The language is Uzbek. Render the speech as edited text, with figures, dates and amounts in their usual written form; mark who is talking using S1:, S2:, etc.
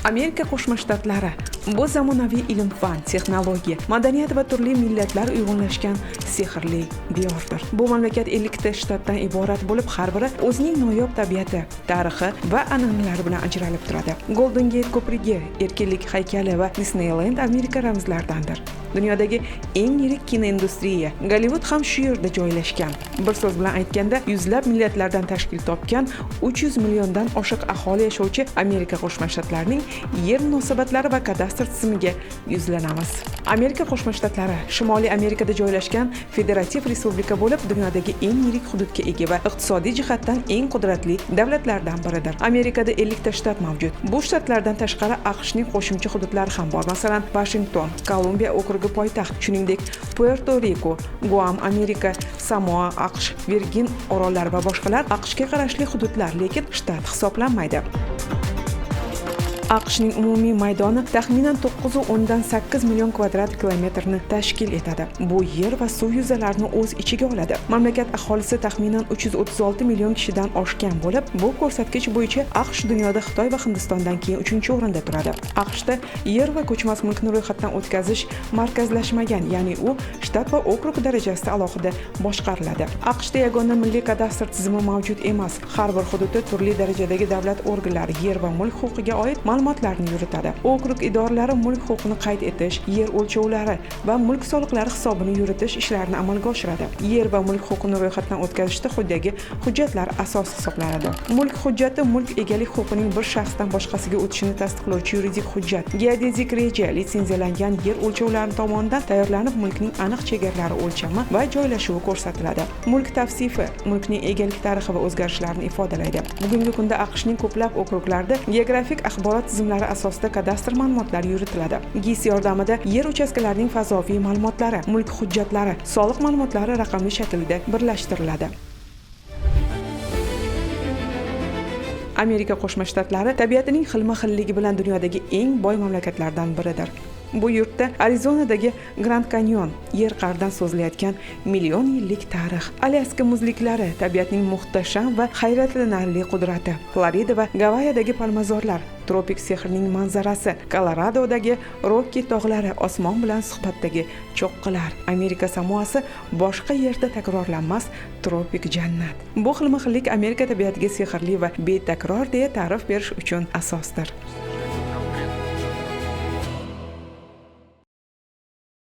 S1: Amerika Qo'shma Shtatlari bu zamonaviy ilm-fan, texnologiya, madaniyat va turli millatlar uyg'unlashgan sehrli diyordir. Bu mamlakat 50 ta shtatdan iborat bo'lib, har biri o'zining noyob tabiati, tarixi va an'analari bilan ajralib turadi. Golden Gate ko'prigi, erkinlik haykali va Disneyland Amerika ramzlaridandir. Dunyodagi eng yirik kinoindustriya Gollivud ham shu yerda joylashgan. Bir so'z bilan aytganda, yuzlab millatlardan tashkil topgan 300 milliondan oshiq aholi yashovchi Amerika Qo'shma Shtatlarining yer munosabatlari va kadastr tizimiga yuzlanamiz. Amerika Qo'shma Shtatlari Shimoliy Amerikada joylashgan federativ respublika bo'lib, dunyodagi eng yirik hududga ega va iqtisodiy jihatdan eng qudratli davlatlardan biridir. Amerikada 50 ta shtat mavjud. Bu shtatlardan tashqari AQShning qo'shimcha hududlari ham bor. Masalan, Vashington, Kolumbiya okrugi poytaxt, shuningdek, Puerto Riko, Guam, Amerika, Samoa, AQSh, Virgin orollari va boshqalar AQShga qarashli hududlar, lekin shtat hisoblanmaydi. AQShning umumiy maydoni taxminan 9,8 million kvadrat kilometrni tashkil etadi. Bu yer va suv yuzalarini o'z ichiga oladi. Mamlakat aholisi taxminan 336 million kishidan oshgan bo'lib, bu ko'rsatkich bo'yicha AQSh dunyoda Xitoy va Hindistondan keyin 3-o'rinda turadi. AQShda yer va ko'chmas mulkni ro'yxatdan o'tkazish markazlashmagan, ya'ni u shtat va okrug darajasida alohida boshqariladi. AQShda yagona milliy kadastr tizimi mavjud emas. Har bir hududda turli darajadagi davlat organlari yer va mulk huquqiga oid ma'lumotlarni yuritadi. Okrug idoralari mulk huquqini qayd etish, yer o'lchovlari va mulk soliqlari hisobini yuritish ishlarini amalga oshiradi. Yer va mulk huquqini ro'yxatdan o'tkazishda quyidagi hujjatlar asos hisoblanadi. Mulk hujjati mulk egalik huquqining bir shaxsdan boshqasiga o'tishini tasdiqlovchi yuridik hujjat. Geodezik reja litsenziyalangan yer o'lchovlari tomonidan tayyorlanib, mulkning aniq chegaralari, o'lchami va joylashuvi ko'rsatiladi. Mulk tavsifi mulkning egalik tarixi va o'zgarishlarini ifodalaydi. Bugungi kunda AQShning ko'plab okruglarida geografik axborot tizimlari asosida kadastr ma'lumotlari yuritiladi. GIS yordamida yer uchastkalarining fazoviy ma'lumotlari, mulk hujjatlari, soliq ma'lumotlari raqamli shaklda birlashtiriladi. Amerika Qo'shma Shtatlari tabiatining xilma-xilligi bilan dunyodagi eng boy mamlakatlardan biridir. Bu yurtda Arizonadagi Grand Canyon, yer qa'ridan so'zilayotgan million yillik tarix, Alyaska muzliklari, tabiatning muhtasham va hayratlanarli qudrati, Florida va Gavayidagi palmazorlar, tropik sehrning manzarasi, Koloradodagi Rokki tog'lari, osmon bilan suhbatdagi cho'qqilar, Amerika Samoasi boshqa yerda takrorlanmas tropik jannat. Bu xilma-xillik Amerika tabiatiga sehrli va betakror deya ta'rif berish uchun asosdir.